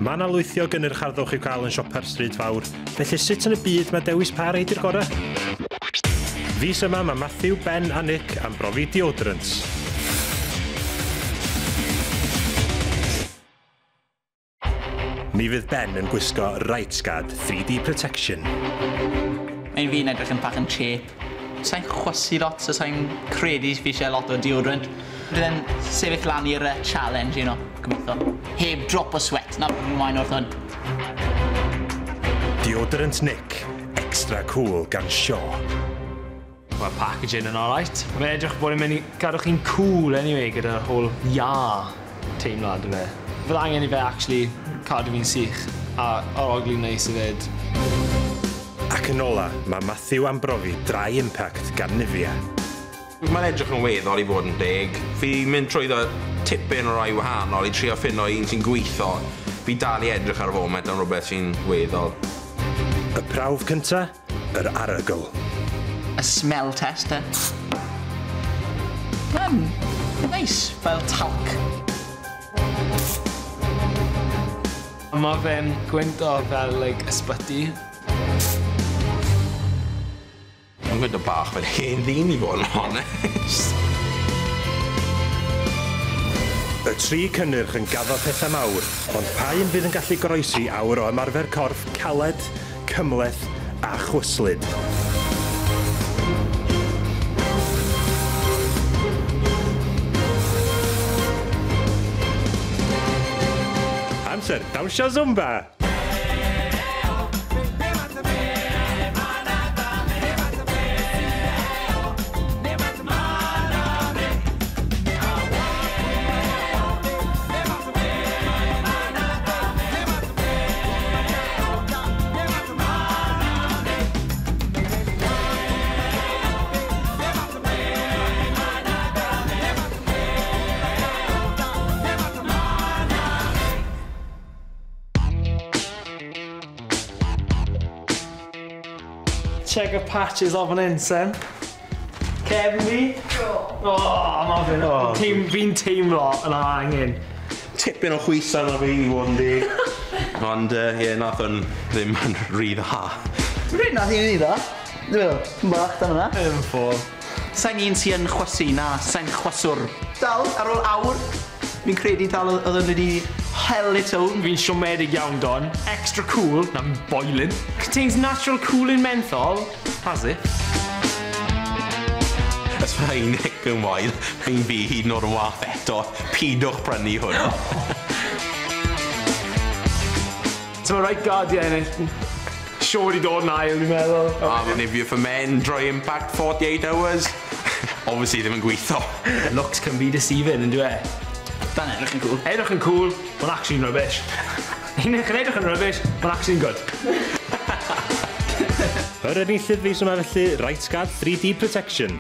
Mae 'na lwythi o gynnyrch harddwch i'w cael yn siopa'r stryd fawr, felly sut yn y byd mae dewis pa rei 'di'r gorau? Fis yma mae Matthew, Ben a Nick am brofi deodorants. Mi fydd Ben yn gwisgo Right Guard 3D Protection. Mae'n fi'n edrych yn bach yn cheap. Sai'n chwysu lot, so sai'n credu fi eisiau lot o deodorant. Bydd e'n sefyll lan i'r challenge, gobeithio. Heb drop o sweat, na beth fi'n moyn wrth hwn. Deodorant Nick, extra cool gan Shaw. Mae'r packaging yn alright. Mae'n edrych bod e'n mynd i gadw chi'n cool anyway gyda'r whole ia teimlad yma. Fydd angen i fe actually cadw fi'n sych a arogli'n neis hefyd. Ac yn ola, mae Matthew am brofi Dry Impact gan Nivea. Mae'n edrych yn weddol i fod yn deg. Fi'n mynd trwyddo tipyn o rai wahanol i trio ffindo un sy'n gweithio. Fi dal i edrych ar y foment am rhywbeth sy'n weddol. Y prawf cynta, yr arogl. Y smell test, e. Mae'n nice, fel talc. Mae fe'n gwynto fel like, ysbyty. Mae'n gwynto bach fel hen ddyn i fod yn honest. Y tri cynnyrch yn gaddo pethau mawr, ond pa un fydd yn gallu goroesi awr o ymarfer corff caled, cymhleth a chwyslyd? Amser dawnsio Zumba! Check y patches off fan hyn, son. Cefn fi. Oh, ma fe'n... Oh. Fi'n teimlo yn angen. Tipyn o chwys arno fi i fod yn deg. Ond, ie, nath hwn ddim yn rhy dda. Dwi'n credu nath hi'n rhy dda. Dwi'n meddwl, yn bach dan hwnna. Yn ffôl. Sa'n un sy'n chwysu, na, sa'n chwyswr. Dal, ar ôl awr, fi'n credu dal oedd yn wedi held its own. Fi'n siomedig iawn, Don. Extra cool, na'n boiling. Contains natural cooling menthol. Has it? Os mae un Nick yn wael, un fi hyd yn oed yn wath eto. Pidwch prynu hwn. So mae Right Guardian yn siŵr i dod yn ail, fi'n meddwl. A mae Nivea for Men, Dry Impact, 48 hours. Obviously ddim yn gweithio. Looks can be deceiving, yn dwi? Dan edrych yn cool. Edrych yn cool, but actually rubbish. Yn edrych yn rubbish, but actually good. Yr enillydd fis yma felly, Right Guard 3D Protection.